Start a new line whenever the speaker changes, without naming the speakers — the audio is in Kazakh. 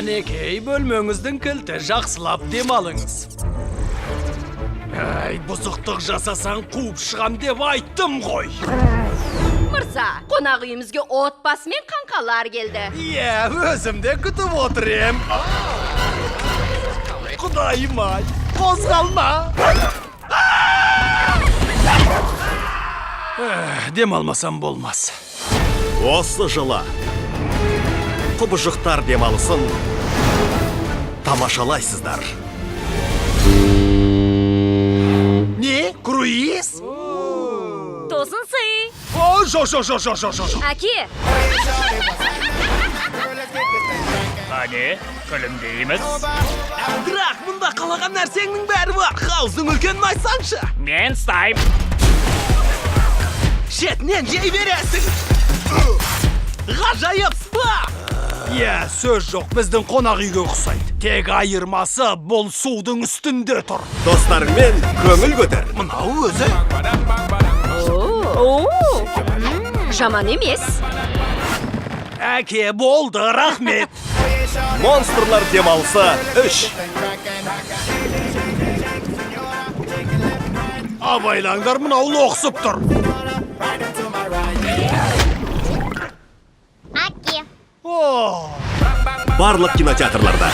Мінекей, бөлмеңіздің кілті, жақсылап демалыңыз. Әй, бұзықтық жасасаң қуып шығам деп айттым ғой.
Мырза, қонақ үйімізге отбасымен қаңқалар келді.
Иә, өзім де күтіп отыр ем. Құдайым ай, қозғалма. Демалмасам болмас.
Осы жылы құбыжықтар демалысын тамашалайсыздар.
Не? Круиз?
Тосын сый.
О, жоқ, жоқ, жоқ, жоқ, жоқ, жоқ.
Әке,
Қане, күлімдейміз.
Бірақ мұнда қалаған нәрсеңнің бәрі бар. Хаузың үлкенін айтсаңшы.
Мен ұстаймын.
Шетінен жей бересің. Ғажайып спа! Иә, сөз жоқ, біздің қонақ үйге ұқсайды. Тек айырмасы бұл судың үстінде тұр.
Достарыңмен көңіл көтер.
Мынау өзі.
О, жаман емес.
Әке, болды, рахмет.
Монстрлар демалысы 3.
Абайлаңдар, мынау лоқсып тұр.
Әке.
О!
Барлық кинотеатрларда.